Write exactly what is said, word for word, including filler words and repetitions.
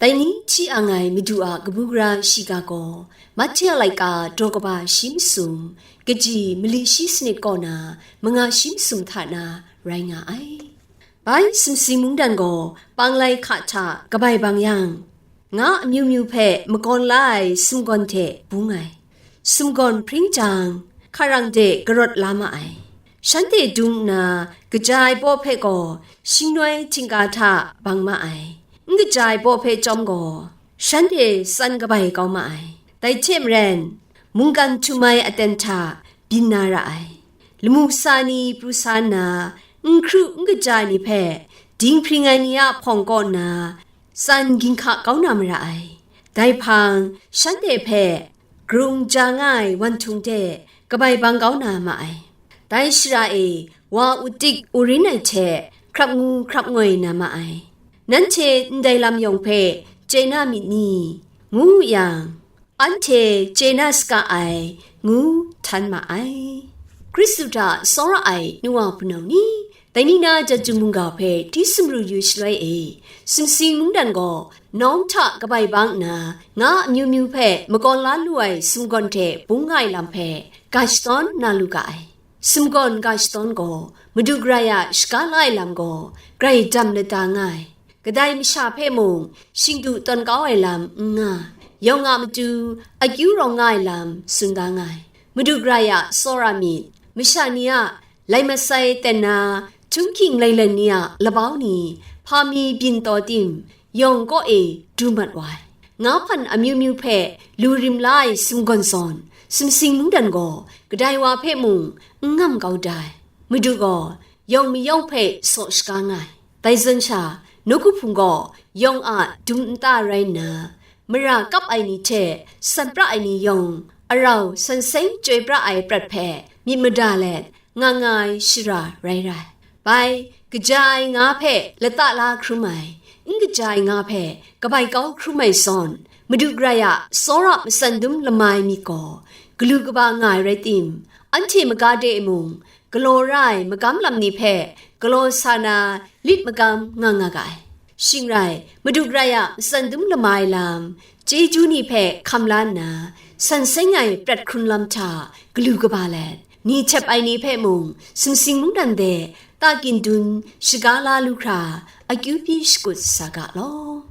Dai ni hti ang ai Madu a kabu gara shiga gaw, Mahte a laika daw kaba shi masum, kaji mali shi sanit kaw na manga shi masum hta na rai nga ai. Bai sumsing mungdan gaw panglai hka hta kabai bang yang, nga amyu myu hpe makawn la ai sumgawn hte bung ai. Sumgawn hpring jang, hkarang de karawt la ma ai. Shanhte dung nna, kaja ai baw hpe gaw shingnoi htingga hta bang ma ai. N kaja ai baw hpe chyawm gaw, shanhte tsan kabai kau ma ai. Dai hte maren, mungkan htum ai aten hta byin na ra ai. Lamu kasa ni pru sa nna, n hkru n kaja ai ni hpe dinghpring ai ni a hpawng kaw nna, tsan ginhka kau na mara ai. Dai hpang, shanhte hpe grung ja nga ai wanhtung de kabai bang kau na ma ai. Dai shara e wa utik urin ai hte hkrap ngu hkrap ngoi na ma ai. Nanhte ndai lam yawng hpe chye na myit ni? ngu yang, anhte chye na saga ai, ngu htan ma ai. Hkristu hta tsawra ai nu wa hpunau ni, dai ni na Chyeju mungga hpe hti sumru yu shaloi e, sumsing mungdan gaw nawng hta kabai bang nna, nga amyu myu hpe makawn la lu ai sumgawn hte bung nga ai lam hpe ga shadawn na lu ga ai. Sumgawn ga shadawn gaw, Madu Karai a shaga la ai lam gaw, grai dam lada nga ai. Kadai masha hpe mung, shingdu tawn kau ai lam n nga, yawng a matu akyu rawng nga ai lam tsun da nga ai. Madu Karai a tsawra myit, masha ni a lai masai ten na, htunghking lailen ni a labau ni, hpa mi byin taw tim, yawng kaw e du mat wa ai. Nga hpan amyu myu hpe lu rim la ai sumgawn zawn, sumsing mungdan gaw kadai wa hpe mung n ngam kau da ai. Madu gaw yawng mayawng hpe saw shaga nga ai. Dai zawn sha, nawku hpung gaw yawng a dum nta rai nna, mara kap ai ni hte san pra ai ni yawng arau san seng chyoi pra ai prat hpe myit mada let nga nga ai shara rai ra ai. Bai, kaja ai nga hpe lata la hkrum ai, n kaja ai nga hpe kabai kau hkrum ai zawn, Madu Karai a tsawra matsan dum lama ai myit gaw, galu kaba nga ai rai tim, anhte maga de mung, galaw ra ai magam lam ni hpe galaw sa na lit magam nga nga ga ai. Shing rai, Madu Karai a matsan dum lama ai lam, chyeju ni hpe hkam la nna, san seng ai prat hkrun lam hta galu kaba let, ni htep ai ni hpe mung sumsing mungdan de ta kyin dun shaga la lu hkra, akyu pyi shakut sa ga law.